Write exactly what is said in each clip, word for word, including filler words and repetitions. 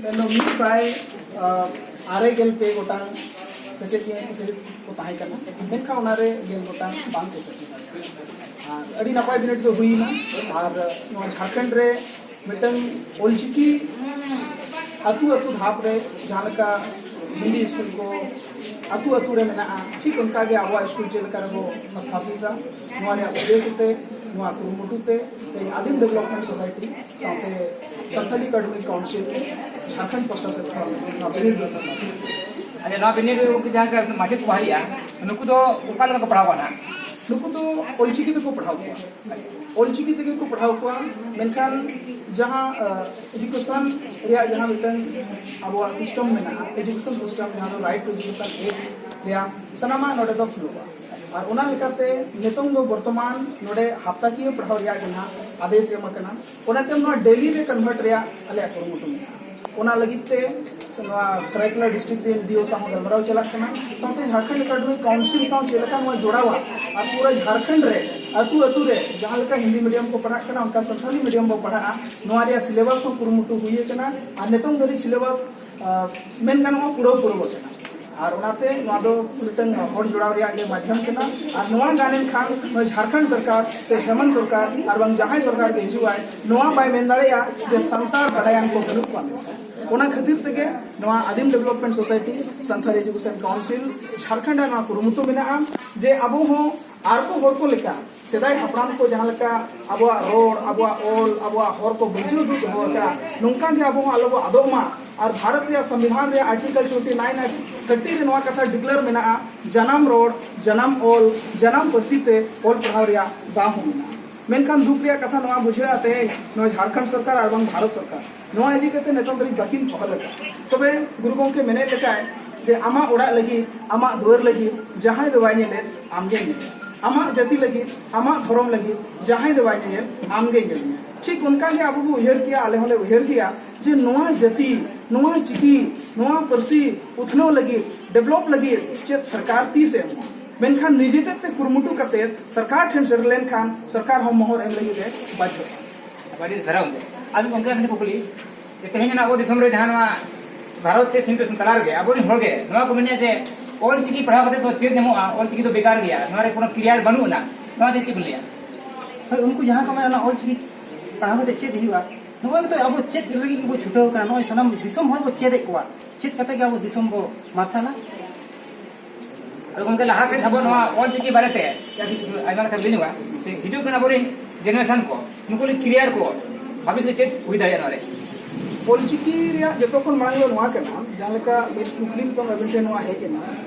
ᱢᱮᱱᱫᱚ ᱢᱤᱫ ᱥᱟᱭ ᱟᱨᱮ ᱜᱮᱞ ᱯᱮ ᱜᱚᱴᱟᱝ ᱥᱮᱪᱮᱫᱤᱭᱟᱹ ᱥᱮᱪᱮᱫ ᱠᱚ ᱛᱟᱦᱮᱸ ᱠᱟᱱᱟ, ᱢᱮᱱᱠᱷᱟᱱ ᱚᱱᱟᱨᱮ ᱜᱮᱞ ᱜᱚᱴᱟᱝ ᱵᱟᱝ ᱠᱚ ᱥᱮᱴᱮᱨ ᱫᱟᱲᱮᱭᱟᱜᱼᱟ᱾ ᱟᱨ ᱟᱹᱰᱤ ᱱᱟᱯᱟᱭ ᱵᱤᱱᱤᱰ ᱫᱚ ᱦᱩᱭᱱᱟ᱾ ᱟᱨ ᱱᱚᱣᱟ ᱡᱷᱟᱲᱠᱷᱚᱸᱰ ᱨᱮ ᱢᱤᱫᱴᱟᱝ ᱚᱞᱪᱤᱠᱤ ᱟᱹᱛᱩ ᱟᱹᱛᱩ ᱫᱷᱟᱯ ᱨᱮ ᱡᱟᱦᱟᱸ ᱞᱮᱠᱟ ᱦᱤᱱᱫᱤ ᱥᱠᱩᱞ ᱠᱚ ᱟᱹᱛᱩ ᱟᱹᱛᱩ ᱨᱮ ᱢᱮᱱᱟᱜᱼᱟ, ᱴᱷᱤᱠ ᱚᱱᱠᱟᱜᱮ ᱟᱵᱚᱣᱟᱜ ᱥᱠᱩᱞ ᱪᱮᱫ ᱞᱮᱠᱟ ᱨᱮᱵᱚ ᱥᱛᱷᱟᱯᱤᱛᱟ, ᱱᱚᱣᱟ ᱨᱮᱭᱟᱜ ᱩᱫᱽᱫᱮᱥᱥᱚ ᱛᱮ, ᱱᱚᱣᱟ ᱠᱩᱨᱩᱢᱩᱴᱩ ᱛᱮ ᱛᱮᱦᱮᱧ ᱟᱹᱫᱤᱢ ᱰᱮᱵᱷᱞᱚᱯᱢᱮᱱᱴ ᱥᱳᱥᱟᱭᱴᱤ ᱥᱟᱶᱛᱮ ᱥᱟᱱᱛᱟᱞᱤ ᱮᱠᱟᱰᱮᱢᱤᱠ ᱠᱟᱣᱩᱱᱥᱤᱞ ᱡᱷᱟᱲᱠᱷᱚᱸᱰ ᱯᱟᱥᱴᱟ ᱥᱮᱫ ᱠᱷᱚᱱ ᱱᱚᱣᱟ ᱵᱤᱱᱤᱰ ᱨᱮ ᱥᱮᱞᱮᱫ᱾ ᱟᱪᱪᱷᱟ, ᱱᱚᱣᱟ ᱵᱤᱱᱤᱰ ᱨᱮ ᱩᱱᱠᱩ ᱡᱟᱦᱟᱸ ᱢᱟᱪᱮᱫ ᱠᱚ ᱵᱟᱦᱟᱞᱤᱜᱼᱟ, ᱱᱩᱠᱩ ᱫᱚ ᱚᱠᱟ ᱞᱮᱠᱟ ᱠᱚ ᱯᱟᱲᱦᱟᱣ ᱠᱟᱱᱟ? ᱱᱩᱠᱩ ᱫᱚ ᱚᱞᱪᱤᱠᱤ ᱛᱮᱠᱚ ᱯᱟᱲᱦᱟᱣ ᱠᱚᱣᱟ᱾ ᱚᱞᱪᱤᱠᱤ ᱛᱮᱜᱮ ᱠᱚ ᱯᱟᱲᱦᱟᱣ ᱠᱚᱣᱟ, ᱢᱮᱱᱠᱷᱟᱱ ᱡᱟᱦᱟᱸ ᱮᱰᱩᱠᱮᱥᱚᱱ ᱨᱮᱭᱟᱜ ᱡᱟᱦᱟᱸ ᱢᱤᱫᱴᱟᱝ ᱟᱵᱚᱣᱟᱜ ᱥᱤᱥᱴᱮᱢ ᱢᱮᱱᱟᱜᱼᱟ, ᱮᱰᱩᱠᱮᱥᱚᱱ ᱥᱤᱥᱴᱮᱢ ᱡᱟᱦᱟᱸ ᱫᱚ ᱨᱟᱭᱤᱴ ᱴᱩ ᱮᱰᱩᱠᱮᱥᱚᱱ ᱮᱠᱴ ᱨᱮᱭᱟᱜ ᱥᱟᱱᱟᱢᱟᱜ ᱱᱚᱰᱮ ᱫᱚ ᱯᱷᱚᱞᱳᱜᱼᱟ᱾ ᱟᱨ ᱚᱱᱟ ᱞᱮᱠᱟᱛᱮ ᱱᱤᱛᱚᱝ ᱫᱚ ᱵᱚᱨᱛᱚᱢᱟᱱ ᱱᱚᱰᱮ ᱦᱟᱯᱛᱟᱠᱤᱭᱟᱹ ᱯᱟᱲᱦᱟᱣ ᱨᱮᱭᱟᱜ ᱜᱮ ᱱᱟᱦᱟᱜ ᱟᱫᱮᱥ ᱮᱢ ᱟᱠᱟᱱᱟ᱾ ᱚᱱᱟᱛᱮ ᱱᱚᱣᱟ ᱰᱮᱞᱤ ᱨᱮ ᱠᱚᱱᱵᱷᱟᱨᱴ ᱨᱮᱭᱟᱜ ᱟᱞᱮᱭᱟᱜ ᱠᱩᱨᱩᱢᱩᱴᱩ ᱢᱮᱱᱟᱜᱼᱟ᱾ ᱚᱱᱟ ᱞᱟᱹᱜᱤᱫ ᱛᱮ ᱱᱚᱣᱟ ᱥᱟᱹᱨᱟᱹᱭᱠᱮᱞᱟ ᱰᱤᱥᱴᱨᱤᱠᱴ ᱨᱮᱱ ᱰᱤ ᱳ ᱥᱟᱶ ᱦᱚᱸ ᱜᱟᱞᱢᱟᱨᱟᱣ ᱪᱟᱞᱟᱜ ᱠᱟᱱᱟ, ᱥᱟᱶᱛᱮ ᱡᱷᱟᱲᱠᱷᱚᱸᱰ ᱮᱠᱟᱰᱮᱢᱤᱠ ᱠᱟᱣᱩᱱᱥᱤᱞ ᱥᱟᱶ ᱪᱮᱫ ᱞᱮᱠᱟ ᱱᱚᱣᱟ ᱡᱚᱲᱟᱣᱟ ᱟᱨ ᱯᱩᱨᱟᱹ ᱡᱷᱟᱲᱠᱷᱚᱸᱰ ᱨᱮ ᱟᱹᱛᱩ ᱟᱹᱛᱩ ᱨᱮ ᱡᱟᱦᱟᱸ ᱞᱮᱠᱟ ᱦᱤᱱᱫᱤ ᱢᱤᱰᱤᱭᱟᱢ ᱠᱚ ᱯᱟᱲᱦᱟᱜ ᱠᱟᱱᱟ, ᱚᱱᱠᱟ ᱥᱟᱱᱛᱟᱞᱤ ᱢᱤᱰᱤᱭᱟᱢ ᱵᱚ ᱯᱟᱲᱦᱟᱜᱼᱟ᱾ ᱱᱚᱣᱟ ᱨᱮᱭᱟᱜ ᱥᱤᱞᱮᱵᱟᱥ ᱦᱚᱸ ᱠᱩᱨᱩᱢᱩᱴᱩ ᱦᱩᱭ ᱟᱠᱟᱱᱟ ᱟᱨ ᱱᱤᱛᱚᱝ ᱫᱷᱟᱹᱨᱤᱡ ᱥᱤᱞᱮᱵᱟᱥ ᱟᱨ ᱢᱮᱱ ᱜᱟᱱᱚᱜᱼᱟ ᱯᱩᱨᱟᱹᱣ ᱯᱩᱨᱟᱹᱣ ᱟᱠᱟᱱᱟ᱾ ᱟᱨ ᱚᱱᱟᱛᱮ ᱱᱚᱣᱟ ᱫᱚ ᱢᱤᱫᱴᱟᱝ ᱦᱚᱲ ᱡᱚᱲᱟᱣ ᱨᱮᱭᱟᱜ ᱜᱮ ᱢᱟᱫᱽᱫᱷᱚᱢ ᱠᱟᱱᱟ᱾ ᱟᱨ ᱱᱚᱣᱟ ᱜᱟᱱ ᱮᱱᱠᱷᱟᱱ ᱱᱚᱣᱟ ᱡᱷᱟᱲᱠᱷᱚᱸᱰ ᱥᱚᱨᱠᱟᱨ ᱥᱮ ᱦᱮᱢᱚᱱᱛ ᱥᱚᱨᱠᱟᱨ ᱟᱨ ᱵᱟᱝ ᱡᱟᱦᱟᱸᱭ ᱥᱚᱨᱠᱟᱨ ᱜᱮ ᱦᱤᱡᱩᱜ ᱟᱭ, ᱱᱚᱣᱟ ᱵᱟᱭ ᱢᱮᱱ ᱫᱟᱲᱮᱭᱟᱜᱼᱟ ᱡᱮ ᱥᱟᱱᱛᱟᱲ ᱵᱟᱰᱟᱭᱟᱱ ᱠᱚ ᱵᱟᱹᱱᱩᱜ ᱠᱚᱣᱟ ᱢᱮᱱᱛᱮ᱾ ᱚᱱᱟ ᱠᱷᱟᱹᱛᱤᱨ ᱛᱮᱜᱮ ᱱᱚᱣᱟ ᱟᱹᱫᱤᱢ development society Santal education council Jharkhand ᱨᱮ ᱱᱚᱣᱟ ᱠᱩᱨᱩᱢᱩᱴᱩ ᱢᱮᱱᱟᱜᱼᱟ ᱡᱮ ᱟᱵᱚ ᱦᱚᱸ ᱟᱨ ᱠᱚ ᱦᱚᱲ ᱠᱚ ᱞᱮᱠᱟ ᱥᱮᱫᱟᱭ ᱦᱟᱯᱲᱟᱢ ᱠᱚ ᱡᱟᱦᱟᱸ ᱞᱮᱠᱟ ᱟᱵᱚᱣᱟᱜ ᱨᱚᱲ, ᱟᱵᱚᱣᱟᱜ ᱚᱞ, ᱟᱵᱚᱣᱟᱜ ᱦᱚᱨ ᱠᱚ ᱵᱟᱧᱪᱟᱣ ᱫᱚᱦᱚ ᱟᱠᱟᱫᱼᱟ, ᱱᱚᱝᱠᱟ ᱜᱮ ᱟᱵᱚ ᱦᱚᱸ ᱟᱞᱚ ᱵᱚ ᱟᱫᱚᱜ ᱢᱟ᱾ ᱟᱨ ᱵᱷᱟᱨᱚᱛ ᱨᱮᱭᱟᱜ ᱥᱚᱝᱵᱤᱫᱷᱟᱱ ᱨᱮᱭᱟᱜ ᱟᱨᱴᱤᱠᱮᱞ ᱴᱩᱭᱮᱱᱴᱤ ᱱᱟᱭᱤᱱ ᱟᱨ ᱛᱷᱟᱨᱴᱤ ᱨᱮ ᱱᱚᱣᱟ ᱠᱟᱛᱷᱟ ᱰᱤᱠᱞᱮᱭᱟᱨ ᱢᱮᱱᱟᱜᱼᱟ, ᱡᱟᱱᱟᱢ ᱨᱚᱲ, ᱡᱟᱱᱟᱢ ᱚᱞ, ᱡᱟᱱᱟᱢ ᱯᱟᱹᱨᱥᱤ ᱛᱮ ᱚᱞ ᱯᱟᱲᱦᱟᱣ ᱨᱮᱭᱟᱜ ᱫᱟᱣ ᱦᱚᱸ ᱢᱮᱱᱟᱜᱼᱟ᱾ ᱢᱮᱱᱠᱷᱟᱱ ᱫᱩᱠ ᱨᱮᱭᱟᱜ ᱠᱟᱛᱷᱟ ᱱᱚᱣᱟ ᱵᱩᱡᱷᱟᱹᱜᱼᱟ, ᱛᱮᱦᱮᱧ ᱱᱚᱣᱟ ᱡᱷᱟᱲᱠᱷᱚᱸᱰ ᱥᱚᱨᱠᱟᱨ ᱟᱨ ᱵᱟᱝ ᱵᱷᱟᱨᱚᱛ ᱥᱚᱨᱠᱟᱨ ᱱᱚᱣᱟ ᱤᱫᱤ ᱠᱟᱛᱮ ᱱᱤᱛᱚᱜ ᱫᱷᱟᱹᱨᱤᱡ ᱵᱟᱹᱠᱤᱱ ᱯᱚᱦᱚᱞ ᱟᱠᱟᱫ᱾ ᱛᱚᱵᱮ ᱜᱩᱨᱩ ᱜᱚᱢᱠᱮ ᱢᱮᱱᱮᱫ ᱞᱮᱠᱟᱭ ᱡᱮ ᱟᱢᱟᱜ ᱚᱲᱟᱜ ᱞᱟᱹᱜᱤᱫ, ᱟᱢᱟᱜ ᱫᱩᱣᱟᱹᱨ ᱞᱟᱹᱜᱤᱫ ᱡᱟᱦᱟᱸᱭ ᱫᱚ ᱵᱟᱭ ᱧᱮᱞᱮᱫ, ᱟᱢᱜᱮᱢ ᱧᱮᱞᱮᱫ᱾ ᱟᱢᱟᱜ ᱡᱟᱹᱛᱤ ᱞᱟᱹᱜᱤᱫ, ᱟᱢᱟᱜ ᱫᱷᱚᱨᱚᱢ ᱞᱟᱹᱜᱤᱫ ᱡᱟᱦᱟᱸᱭ ᱫᱚ ᱵᱟᱭ ᱧᱮᱧᱮᱞ, ᱟᱢᱜᱮ ᱧᱮᱞ ᱢᱮ᱾ ᱴᱷᱤᱠ ᱚᱱᱠᱟ ᱜᱮ ᱟᱵᱚ ᱵᱚ ᱩᱭᱦᱟᱹᱨ ᱠᱮᱭᱟ, ᱟᱞᱮ ᱦᱚᱸᱞᱮ ᱩᱭᱦᱟᱹᱨ ᱠᱮᱭᱟ ᱡᱮ ᱱᱚᱣᱟ ᱡᱟᱹᱛᱤ, ᱱᱚᱣᱟ ᱪᱤᱠᱤ, ᱱᱚᱣᱟ ᱯᱟᱹᱨᱥᱤ ᱩᱛᱱᱟᱹᱣ ᱞᱟᱹᱜᱤᱫ, ᱰᱮᱵᱷᱞᱚᱯ ᱞᱟᱹᱜᱤᱫ ᱪᱮᱫ ᱥᱚᱨᱠᱟᱨ ᱛᱤᱥ ᱮ ᱮᱢᱚᱜᱼᱟ? ᱢᱮᱱᱠᱷᱟᱱ ᱱᱤᱡᱮ ᱛᱮᱫ ᱛᱮ ᱠᱩᱨᱩᱢᱩᱴᱩ ᱠᱟᱛᱮ ᱥᱚᱨᱠᱟᱨ ᱴᱷᱮᱱ ᱥᱮᱴᱮᱨ ᱞᱮᱱᱠᱷᱟᱱ ᱥᱚᱨᱠᱟᱨ ᱦᱚᱸ ᱢᱚᱦᱚᱨ ᱮᱢ ᱞᱟᱹᱜᱤᱫ ᱮ ᱵᱟᱫᱽᱫᱷᱚᱜᱼᱟ᱾ ᱟᱹᱰᱤ ᱥᱟᱨᱦᱟᱣ ᱜᱚᱢᱠᱮ᱾ ᱟᱫᱚ ᱜᱚᱢᱠᱮ, ᱢᱤᱫᱴᱮᱱ ᱠᱩᱠᱞᱤ, ᱛᱮᱦᱮᱧ ᱚᱱᱟ ᱟᱵᱚ ᱫᱤᱥᱚᱢ ᱨᱮ ᱡᱟᱦᱟᱸ ᱱᱚᱣᱟ ᱵᱷᱟᱨᱚᱛ ᱥᱮ ᱥᱤᱧᱚᱛ ᱫᱤᱥᱚᱢ ᱛᱟᱞᱟ ᱨᱮᱜᱮ ᱟᱵᱚᱨᱮᱱ ᱦᱚᱲ ᱜᱮ ᱱᱚᱣᱟ ᱠᱚ ᱢᱮᱱᱮᱫᱼᱟ ᱡᱮ ᱚᱞ ᱪᱤᱠᱤ ᱯᱟᱲᱦᱟᱣ ᱠᱟᱛᱮ ᱫᱚ ᱪᱮᱫ ᱧᱟᱢᱚᱜᱼᱟ, ᱚᱞ ᱪᱤᱠᱤ ᱫᱚ ᱵᱮᱠᱟᱨ ᱜᱮᱭᱟ, ᱱᱚᱣᱟ ᱨᱮ ᱠᱳᱱᱳ ᱠᱮᱨᱤᱭᱟᱨ ᱵᱟᱹᱱᱩᱜ ᱟᱱᱟ, ᱱᱚᱣᱟ ᱫᱚ ᱪᱮᱫ ᱵᱤᱱ ᱞᱟᱹᱭᱟ? ᱦᱳᱭ, ᱩᱱᱠᱩ ᱡᱟᱦᱟᱸ ᱠᱚ ᱢᱮᱱᱟ ᱚᱞ ᱪᱤᱠᱤ ᱯᱟᱲᱦᱟᱣ ᱠᱟᱛᱮ ᱪᱮᱫ ᱦᱩᱭᱩᱜᱼᱟ, ᱱᱚᱜᱼᱚᱭ ᱜᱮᱛᱚ ᱟᱵᱚ ᱪᱮᱫ ᱞᱟᱹᱜᱤᱫ ᱜᱮᱵᱚ ᱪᱷᱩᱴᱟᱹᱣ ᱠᱟᱱᱟ᱾ ᱱᱚᱜᱼᱚᱭ ᱥᱟᱱᱟᱢ ᱫᱤᱥᱚᱢ ᱦᱚᱲ ᱵᱚ ᱪᱮᱫ ᱮᱫ ᱠᱚᱣᱟ, ᱪᱮᱫ ᱠᱟᱛᱮ ᱜᱮ ᱟᱵᱚ ᱫᱤᱥᱚᱢ ᱵᱚ ᱢᱟᱨᱥᱟᱞᱟ᱾ ᱟᱫᱚ ᱜᱚᱢᱠᱮ, ᱞᱟᱦᱟ ᱥᱮᱫ ᱟᱵᱚ ᱱᱚᱣᱟ ᱚᱞ ᱪᱤᱠᱤ ᱵᱟᱨᱮᱛᱮ ᱟᱭᱢᱟ ᱠᱟᱛᱷᱟ ᱞᱟᱹᱭ ᱧᱚᱜᱟ᱾ ᱦᱤᱡᱩᱜ ᱠᱟᱱ ᱟᱵᱚᱨᱮᱱ ᱡᱮᱱᱟᱨᱮᱥᱚᱱ ᱠᱚ, ᱱᱩᱠᱩ ᱞᱟᱹᱜᱤᱫ ᱠᱮᱨᱤᱭᱟᱨ ᱠᱚ ᱵᱷᱟᱵᱤᱥ ᱨᱮ ᱪᱮᱫ ᱦᱩᱭ ᱫᱟᱲᱮᱭᱟᱜᱼᱟ ᱱᱚᱣᱟ ᱨᱮ? ᱚᱞᱪᱤᱠᱤ ᱨᱮᱭᱟᱜ ᱡᱚᱛᱚ ᱠᱷᱚᱱ ᱢᱟᱲᱟᱝ ᱫᱚ ᱱᱚᱣᱟ ᱠᱟᱱᱟ, ᱡᱟᱦᱟᱸ ᱞᱮᱠᱟ ᱢᱤᱫ ᱠᱩᱠᱞᱤ ᱱᱤᱛᱚᱝ ᱟᱵᱤᱱ ᱴᱷᱮᱱ ᱱᱚᱣᱟ ᱦᱮᱡ ᱮᱱᱟ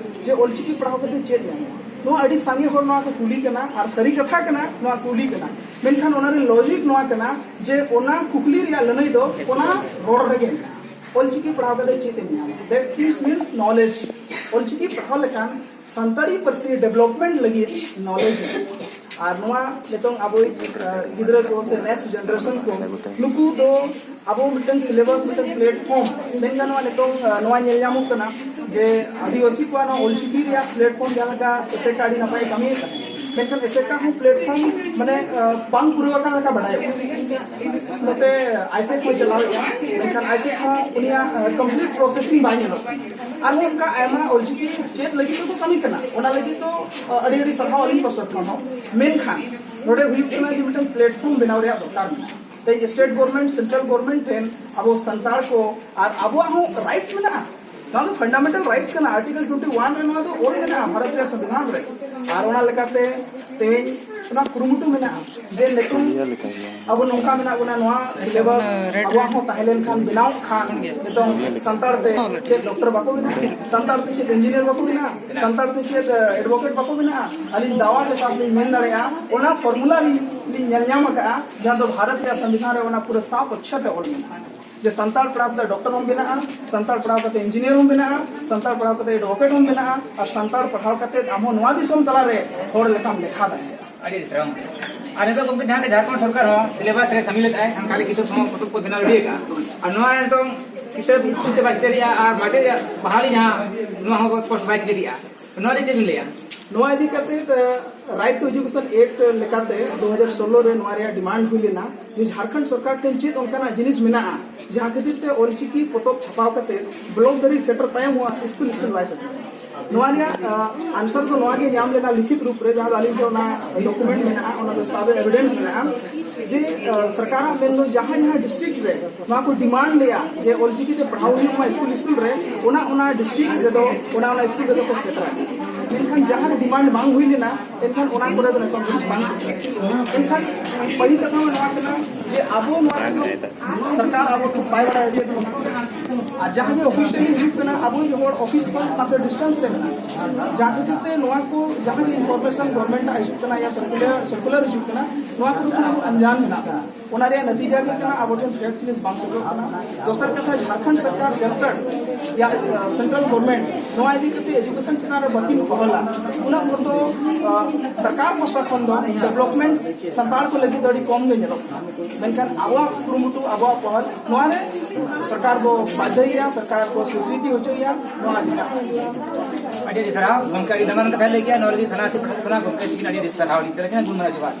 ᱡᱮ ᱚᱞᱪᱤᱠᱤ ᱯᱟᱲᱦᱟᱣ ᱠᱟᱛᱮ ᱪᱮᱫ ᱧᱟᱢᱚᱜᱼᱟ? ᱱᱚᱣᱟ ᱟᱹᱰᱤ ᱥᱟᱸᱜᱮ ᱦᱚᱲ ᱱᱚᱣᱟ ᱠᱚ ᱠᱩᱞᱤ ᱠᱟᱱᱟ, ᱟᱨ ᱥᱟᱹᱨᱤ ᱠᱟᱛᱷᱟ ᱠᱟᱱᱟ, ᱱᱚᱣᱟ ᱠᱩᱞᱤ ᱠᱟᱱᱟ᱾ ᱢᱮᱱᱠᱷᱟᱱ ᱚᱱᱟ ᱨᱮ ᱞᱚᱡᱤᱠ ᱱᱚᱣᱟ ᱠᱟᱱᱟ ᱡᱮ ᱚᱱᱟ ᱠᱩᱠᱞᱤ ᱨᱮᱭᱟᱜ ᱞᱟᱹᱱᱟᱹᱭ ᱫᱚ ᱚᱱᱟ ᱨᱚᱲ ᱨᱮᱜᱮ ᱢᱮᱱᱟᱜᱼᱟ᱾ ᱚᱞᱪᱤᱠᱤ ᱯᱟᱲᱦᱟᱣ ᱠᱟᱛᱮ ᱪᱮᱫ ᱮᱢ ᱧᱟᱢᱟ? That is means knowledge. Ol Chiki ᱯᱟᱲᱦᱟᱣ ᱞᱮᱠᱷᱟᱱ ᱥᱟᱱᱛᱟᱲᱤ ᱯᱟᱹᱨᱥᱤ ᱰᱮᱵᱷᱞᱚᱯᱢᱮᱱᱴ ᱞᱟᱹᱜᱤᱫ ᱱᱚᱞᱮᱡᱽ ᱧᱟᱢᱚᱜᱼᱟ᱾ ᱟᱨ ᱱᱚᱣᱟ ᱱᱤᱛᱚᱝ ᱟᱵᱚᱭᱤᱡ, ᱟᱸ, ᱜᱤᱫᱽᱨᱟᱹ ᱠᱚ ᱥᱮ ᱱᱮᱠᱥᱴ ᱡᱮᱱᱟᱨᱮᱥᱚᱱ ᱠᱚ, ᱱᱩᱠᱩ ᱫᱚ ᱟᱵᱚ ᱢᱤᱫᱴᱟᱝ ᱥᱤᱞᱮᱵᱟᱥ, ᱢᱤᱫᱴᱟᱝ ᱯᱞᱮᱴᱯᱷᱚᱨᱢ ᱢᱮᱱ ᱜᱟᱱᱚᱜᱼᱟ᱾ ᱱᱤᱛᱚᱝ, ᱟᱸ, ᱱᱚᱣᱟ ᱧᱮᱞ ᱧᱟᱢᱚᱜ ᱠᱟᱱᱟ ᱡᱮ ᱟᱹᱫᱤᱵᱟᱹᱥᱤ ᱠᱚᱣᱟᱜ ᱱᱚᱣᱟ ᱚᱞᱪᱤᱠᱤ ᱨᱮᱭᱟᱜ ᱯᱞᱮᱴᱯᱷᱚᱨᱢ ᱡᱟᱦᱟᱸ ᱞᱮᱠᱟ ᱮᱥᱮᱠᱟ ᱟᱹᱰᱤ ᱱᱟᱯᱟᱭ ᱠᱟᱹᱢᱤᱭᱮᱫ ᱠᱟᱱᱟ, ᱢᱮᱱᱠᱷᱟᱱ ᱮᱥᱮᱠᱟ ᱦᱚᱸ ᱯᱞᱮᱴᱯᱷᱚᱨᱢ ᱢᱟᱱᱮ, ᱟᱸ, ᱵᱟᱝ ᱯᱩᱨᱟᱹᱣ ᱟᱠᱟᱱ ᱞᱮᱠᱟ ᱵᱟᱰᱟᱭᱚᱜ ᱠᱟᱱᱟ᱾ ᱱᱚᱛᱮ ᱟᱭᱥᱮᱠ ᱦᱚᱸᱭ ᱪᱟᱞᱟᱣᱮᱫᱼᱟ, ᱢᱮᱱᱠᱷᱟᱱ ᱟᱭᱥᱮᱠ ᱦᱚᱸ ᱩᱱᱤᱭᱟᱜ, ᱟᱸ, ᱠᱚᱢᱯᱞᱤᱴ ᱯᱨᱚᱥᱮᱥᱤᱝ ᱵᱟᱭ ᱧᱮᱞᱚᱜ ᱠᱟᱱᱟ᱾ ᱟᱨᱦᱚᱸ ᱚᱱᱠᱟ ᱟᱭᱢᱟ ᱚᱞᱪᱤᱠᱤ ᱪᱮᱫ ᱞᱟᱹᱜᱤᱫ ᱛᱮᱠᱚ ᱠᱟᱹᱢᱤ ᱠᱟᱱᱟ, ᱚᱱᱟ ᱞᱟᱹᱜᱤᱫ ᱫᱚ, ᱟᱸ, ᱟᱹᱰᱤ ᱟᱹᱰᱤ ᱥᱟᱨᱦᱟᱣ ᱟᱹᱞᱤᱧ ᱯᱟᱥᱴᱟ ᱠᱷᱚᱱ ᱦᱚᱸ᱾ ᱢᱮᱱᱠᱷᱟᱱ ᱱᱚᱰᱮ ᱦᱩᱭᱩᱜ ᱠᱟᱱᱟ ᱡᱮ ᱢᱤᱫᱴᱟᱝ ᱯᱞᱮᱴᱯᱷᱚᱨᱢ ᱵᱮᱱᱟᱣ ᱨᱮᱭᱟᱜ ᱫᱚᱨᱠᱟᱨ ᱢᱮᱱᱟᱜᱼᱟ᱾ ᱛᱮᱦᱮᱧ ᱥᱴᱮᱴ ᱜᱚᱵᱷᱚᱨᱱᱢᱮᱱᱴ, ᱥᱮᱱᱴᱨᱟᱞ ᱜᱚᱵᱷᱚᱨᱱᱢᱮᱱᱴ ᱴᱷᱮᱱ ᱟᱵᱚ ᱥᱟᱱᱛᱟᱲ ᱠᱚ ᱟᱨ ᱟᱵᱚᱣᱟᱜ ᱦᱚᱸ ᱨᱟᱭᱤᱴᱥ ᱢᱮᱱᱟᱜᱼᱟ᱾ ᱱᱚᱣᱟ ᱫᱚ ᱯᱷᱟᱱᱰᱟᱢᱮᱱᱴᱟᱞ ᱨᱟᱭᱤᱴᱥ ᱠᱟᱱᱟ, ᱟᱨᱴᱤᱠᱮᱞ ᱴᱩᱭᱮᱱᱴᱤ ᱣᱟᱱ ᱨᱮ ᱱᱚᱣᱟ ᱫᱚ ᱚᱞ ᱢᱮᱱᱟᱜᱼᱟ ᱵᱷᱟᱨᱚᱛ ᱨᱮᱭᱟᱜ ᱥᱚᱝᱵᱤᱫᱷᱟᱱ ᱨᱮ᱾ ᱟᱨ ᱚᱱᱟ ᱞᱮᱠᱟᱛᱮ ᱛᱮᱦᱮᱧ ᱚᱱᱟ ᱠᱩᱨᱩᱢᱩᱴᱩ ᱢᱮᱱᱟᱜᱼᱟ ᱡᱮ ᱱᱤᱛᱚᱝ ᱟᱵᱚ ᱱᱚᱝᱠᱟ ᱢᱮᱱᱟᱜ ᱵᱚᱱᱟ, ᱱᱚᱣᱟ ᱥᱤᱞᱮᱵᱟᱥ ᱟᱵᱚᱣᱟᱜ ᱦᱚᱸ ᱛᱟᱦᱮᱸ ᱞᱮᱱᱠᱷᱟᱱ, ᱵᱮᱱᱟᱣ ᱠᱷᱟᱱ ᱱᱤᱛᱚᱝ ᱥᱟᱱᱛᱟᱲ ᱛᱮ ᱪᱮᱫ ᱰᱚᱠᱴᱚᱨ ᱵᱟᱠᱚ ᱵᱮᱱᱟᱜᱼᱟ, ᱥᱟᱱᱛᱟᱲ ᱛᱮ ᱪᱮᱫ ᱤᱧᱡᱤᱱᱤᱭᱟᱨ ᱵᱟᱠᱚ ᱵᱮᱱᱟᱜᱼᱟ, ᱥᱟᱱᱛᱟᱲ ᱛᱮ ᱪᱮᱫ ᱮᱰᱵᱷᱚᱠᱮᱴ ᱵᱟᱠᱚ ᱵᱮᱱᱟᱜᱼᱟ᱾ ᱟᱹᱞᱤᱧ ᱫᱟᱣᱟ ᱞᱮᱠᱟ ᱞᱤᱧ ᱢᱮᱱ ᱫᱟᱲᱮᱭᱟᱜᱼᱟ, ᱚᱱᱟ ᱯᱷᱚᱨᱢᱩᱞᱟ ᱞᱤᱧ ᱞᱤᱧ ᱧᱮᱞ ᱧᱟᱢ ᱟᱠᱟᱫᱼᱟ, ᱡᱟᱦᱟᱸ ᱫᱚ ᱵᱷᱟᱨᱚᱛ ᱨᱮᱭᱟᱜ ᱥᱚᱝᱵᱤᱫᱷᱟᱱ ᱨᱮ ᱚᱱᱟ ᱯᱩᱨᱟᱹ ᱥᱟᱯ ᱚᱠᱠᱷᱚᱨ ᱛᱮ ᱚᱞ ᱢᱮᱱᱟᱜᱼᱟ ᱡᱮ ᱥᱟᱱᱛᱟᱲ ᱯᱟᱲᱦᱟᱣ ᱠᱟᱛᱮ ᱰᱚᱠᱴᱚᱨ ᱦᱚᱸᱢ ᱵᱮᱱᱟᱜᱼᱟ, ᱥᱟᱱᱛᱟᱲ ᱯᱟᱲᱦᱟᱣ ᱠᱟᱛᱮ ᱤᱧᱡᱤᱱᱤᱭᱟᱨ ᱦᱚᱸᱢ ᱵᱮᱱᱟᱜᱼᱟ, ᱥᱟᱱᱛᱟᱲ ᱯᱟᱲᱦᱟᱣ ᱠᱟᱛᱮ ᱮᱰᱵᱷᱚᱠᱮᱴ ᱦᱚᱸᱢ ᱵᱮᱱᱟᱜᱼᱟ, ᱟᱨ ᱥᱟᱱᱛᱟᱲ ᱯᱟᱲᱦᱟᱣ ᱠᱟᱛᱮ ᱟᱢ ᱦᱚᱸ ᱱᱚᱣᱟ ᱫᱤᱥᱚᱢ ᱛᱟᱞᱟᱨᱮ ᱦᱚᱲ ᱞᱮᱠᱟᱢ ᱞᱮᱠᱷᱟ ᱫᱟᱲᱮᱭᱟᱜᱼᱟ᱾ ᱟᱹᱰᱤ ᱟᱹᱰᱤ ᱥᱟᱨᱦᱟᱣ᱾ ᱟᱨ ᱱᱤᱛᱚᱜ ᱜᱚᱢᱠᱮ ᱡᱟᱦᱟᱸ ᱡᱷᱟᱲᱠᱷᱚᱸᱰ ᱥᱚᱨᱠᱟᱨ ᱦᱚᱸ ᱥᱤᱞᱮᱵᱟᱥ ᱨᱮ ᱥᱟᱢᱤᱞ ᱟᱠᱟᱫᱼᱟᱭ, ᱥᱟᱱᱛᱟᱲᱤ ᱠᱤᱛᱟᱹᱵ ᱦᱚᱸ ᱯᱚᱛᱚᱵ ᱠᱚ ᱵᱮᱱᱟᱣ ᱨᱮᱰᱤ ᱟᱠᱟᱫᱼᱟ, ᱟᱨ ᱱᱚᱣᱟ ᱨᱮ ᱱᱤᱛᱚᱝ ᱠᱤᱛᱟᱹᱵ ᱥᱠᱩᱞ ᱛᱮ ᱵᱟᱭ ᱥᱮᱴᱮᱨᱮᱜᱼᱟ ᱟᱨ ᱢᱟᱪᱮᱫ ᱵᱟᱦᱟᱞᱤ ᱡᱟᱦᱟᱸ, ᱱᱚᱣᱟ ᱦᱚᱸ ᱯᱳᱥᱴ ᱵᱟᱭ ᱠᱨᱤᱭᱮᱴᱮᱜᱼᱟ, ᱱᱚᱣᱟ ᱤᱫᱤ ᱪᱮᱫ ᱵᱤᱱ ᱞᱟᱹᱭᱟ? ᱱᱚᱣᱟ ᱤᱫᱤ ᱠᱟᱛᱮ, ᱮ, ᱨᱟᱭᱤᱴ ᱴᱩ ᱮᱡᱩᱠᱮᱥᱚᱱ ᱮᱠᱴ ᱞᱮᱠᱟᱛᱮ ᱫᱩ ᱦᱟᱡᱟᱨ ᱥᱳᱞᱞᱳ ᱨᱮ ᱱᱚᱣᱟ ᱨᱮᱭᱟᱜ ᱰᱤᱢᱟᱱᱰ ᱦᱩᱭ ᱞᱮᱱᱟ ᱡᱮ ᱡᱷᱟᱲᱠᱷᱚᱸᱰ ᱥᱚᱨᱠᱟᱨ ᱴᱷᱮᱱ ᱪᱮᱫ ᱚᱱᱠᱟᱱᱟᱜ ᱡᱤᱱᱤᱥ ᱢᱮᱱᱟᱜᱼᱟ ᱡᱟᱦᱟᱸ ᱠᱷᱟᱹᱛᱤᱨ ᱛᱮ ᱚᱞᱪᱤᱠᱤ ᱯᱚᱛᱚᱵ ᱪᱷᱟᱯᱟᱣ ᱠᱟᱛᱮ ᱵᱞᱚᱠ ᱫᱷᱟᱹᱨᱤᱡ ᱥᱮᱴᱮᱨ ᱛᱟᱭᱚᱢ ᱦᱚᱸ ᱥᱠᱩᱞ ᱥᱠᱩᱞ ᱵᱟᱭ ᱥᱮᱴᱮᱨ᱾ ᱱᱚᱣᱟ ᱨᱮᱭᱟᱜ ᱟᱱᱥᱟᱨ ᱫᱚ ᱱᱚᱣᱟ ᱜᱮ ᱧᱟᱢ ᱞᱮᱱᱟ ᱞᱤᱠᱷᱤᱛ ᱨᱩᱯ ᱨᱮ, ᱡᱟᱦᱟᱸ ᱫᱚ ᱟᱹᱞᱤᱧ ᱴᱷᱮᱱ ᱚᱱᱟ ᱰᱚᱠᱩᱢᱮᱱᱴ ᱢᱮᱱᱟᱜᱼᱟ, ᱚᱱᱟ ᱫᱚᱥᱛᱟᱵᱮᱡᱽ ᱮᱵᱤᱰᱮᱱᱥ ᱢᱮᱱᱟᱜᱼᱟ ᱡᱮ ᱥᱚᱨᱠᱟᱨᱟᱜ ᱢᱮᱱ ᱫᱚ ᱡᱟᱦᱟᱸ ᱡᱟᱦᱟᱸ ᱰᱤᱥᱴᱨᱤᱠᱴ ᱨᱮ ᱱᱚᱣᱟ ᱠᱚ ᱰᱤᱢᱟᱱᱰ ᱞᱮᱜᱼᱟ ᱡᱮ ᱚᱞᱪᱤᱠᱤ ᱛᱮ ᱯᱟᱲᱦᱟᱣ ᱦᱩᱭᱩᱜ ᱢᱟ ᱥᱠᱩᱞ ᱥᱠᱩᱞ ᱨᱮ, ᱚᱱᱟ ᱚᱱᱟ ᱰᱤᱥᱴᱨᱤᱠᱴ ᱨᱮᱫᱚ ᱚᱱᱟ ᱚᱱᱟ ᱥᱠᱩᱞ ᱨᱮᱫᱚ ᱠᱚ ᱥᱮᱴᱮᱨᱟ᱾ ᱢᱮᱱᱠᱷᱟᱱ ᱡᱟᱦᱟᱸ ᱨᱮ ᱰᱤᱢᱟᱱᱰ ᱵᱟᱝ ᱦᱩᱭ ᱞᱮᱱᱟ, ᱮᱱᱠᱷᱟᱱ ᱚᱱᱟ ᱠᱚᱨᱮ ᱫᱚ ᱱᱤᱛᱚᱝ ᱫᱷᱟᱹᱵᱤᱡ ᱵᱟᱝ ᱥᱮᱴᱮᱨ᱾ ᱮᱱᱠᱷᱟᱱ ᱯᱟᱹᱦᱤᱞ ᱠᱟᱛᱷᱟ ᱢᱟ ᱱᱚᱣᱟ ᱠᱟᱱᱟ ᱡᱮ ᱟᱵᱚ ᱱᱚᱣᱟ ᱠᱚᱫᱚ ᱥᱚᱨᱠᱟᱨ ᱟᱵᱚ ᱴᱷᱮᱱ ᱵᱟᱭ ᱵᱟᱲᱟᱭ ᱦᱚᱪᱚᱭᱮᱫ ᱵᱚᱱᱟ᱾ ᱟᱨ ᱡᱟᱦᱟᱸ ᱜᱮ ᱚᱯᱷᱤᱥᱤᱭᱟᱞᱤ ᱦᱤᱡᱩᱜ ᱠᱟᱱᱟ, ᱟᱵᱚᱭᱤᱡ ᱦᱚᱲ ᱚᱯᱷᱤᱥ ᱠᱷᱚᱱ ᱱᱟᱥᱮ ᱰᱤᱥᱴᱮᱱᱥ ᱨᱮ ᱢᱮᱱᱟᱜᱼᱟ, ᱡᱟᱦᱟᱸ ᱠᱷᱟᱹᱛᱤᱨ ᱛᱮ ᱱᱚᱣᱟ ᱠᱚ ᱡᱟᱦᱟᱸ ᱜᱮ ᱤᱱᱯᱷᱚᱨᱢᱮᱥᱚᱱ ᱜᱚᱵᱷᱚᱨᱱᱢᱮᱱᱴ ᱟᱜ ᱦᱤᱡᱩᱜ ᱠᱟᱱᱟ ᱭᱟ ᱥᱟᱨᱠᱩᱞᱟᱨ ᱥᱟᱨᱠᱩᱞᱟᱨ ᱦᱤᱡᱩᱜ ᱠᱟᱱᱟ, ᱱᱚᱣᱟ ᱠᱚᱫᱚ ᱠᱷᱚᱱ ᱟᱵᱚ ᱟᱱᱡᱟᱱ ᱢᱮᱱᱟᱜ ᱵᱚᱱᱟ᱾ ᱚᱱᱟ ᱨᱮᱭᱟᱜ ᱱᱟᱛᱤᱡᱟ ᱜᱮ ᱠᱟᱱᱟ ᱟᱵᱚ ᱴᱷᱮᱱ ᱯᱷᱮᱠᱴ ᱡᱤᱱᱤᱥ ᱵᱟᱝ ᱥᱮᱴᱮᱨᱚᱜ ᱠᱟᱱᱟ᱾ ᱫᱚᱥᱟᱨ ᱠᱟᱛᱷᱟ, ᱡᱷᱟᱲᱠᱷᱚᱸᱰ ᱥᱚᱨᱠᱟᱨ ᱡᱟᱵ ᱛᱟᱠ ᱭᱟ ᱥᱮᱱᱴᱨᱟᱞ ᱜᱚᱵᱷᱚᱨᱱᱢᱮᱱᱴ ᱱᱚᱣᱟ ᱤᱫᱤ ᱠᱟᱛᱮ ᱮᱡᱩᱠᱮᱥᱚᱱ ᱪᱮᱛᱟᱱ ᱨᱮ ᱵᱟᱹᱠᱤᱱ ᱯᱚᱦᱚᱞᱟ, ᱩᱱᱟᱹᱜ ᱵᱷᱳᱨ ᱫᱚ ᱟ, ᱥᱚᱨᱠᱟᱨ ᱯᱟᱥᱴᱟ ᱠᱷᱚᱱ ᱫᱚ ᱰᱮᱵᱷᱞᱚᱯᱢᱮᱱᱴ ᱥᱟᱱᱛᱟᱲ ᱠᱚ ᱞᱟᱹᱜᱤᱫ ᱫᱚ ᱟᱹᱰᱤ ᱠᱚᱢ ᱜᱮ ᱧᱮᱞᱚᱜ ᱠᱟᱱᱟ᱾ ᱢᱮᱱᱠᱷᱟᱱ ᱟᱵᱚᱣᱟᱜ ᱠᱩᱨᱩᱢᱩᱴᱩ, ᱟᱵᱚᱣᱟᱜ ᱯᱚᱦᱚᱞ, ᱱᱚᱣᱟ ᱨᱮ ᱥᱚᱨᱠᱟᱨ ᱵᱚ ᱵᱟᱫᱷᱟᱹᱭᱮᱭᱟ, ᱥᱚᱨᱠᱟᱨ ᱵᱚ ᱥᱤᱠᱨᱤᱛᱤ ᱦᱚᱪᱚᱭᱮᱭᱟ, ᱱᱚᱣᱟ ᱟᱹᱰᱤ ᱱᱟᱯᱟᱭ᱾ ᱟᱹᱰᱤ ᱟᱹᱰᱤ ᱥᱟᱨᱦᱟᱣ ᱜᱚᱢᱠᱮ, ᱟᱹᱰᱤ ᱫᱟᱢᱟᱱ ᱠᱟᱛᱷᱟ ᱞᱟᱹᱭ ᱠᱮᱜᱼᱟ᱾ ᱱᱚᱣᱟ ᱞᱟᱹᱜᱤᱫ ᱥᱟᱱᱟᱥᱤ ᱯᱟᱦᱴᱟ ᱠᱷᱚᱱᱟᱜ ᱜᱚᱢᱠᱮ ᱛᱤᱠᱤᱱ ᱟᱹᱰᱤ ᱟᱹᱰᱤ ᱥᱟᱨᱦᱟᱣ ᱞᱤᱧ ᱪᱟᱞ ᱠᱟᱱᱟ᱾ ᱜᱩᱱ ᱢᱟᱱᱟᱣ ᱡᱚᱦᱟᱨ᱾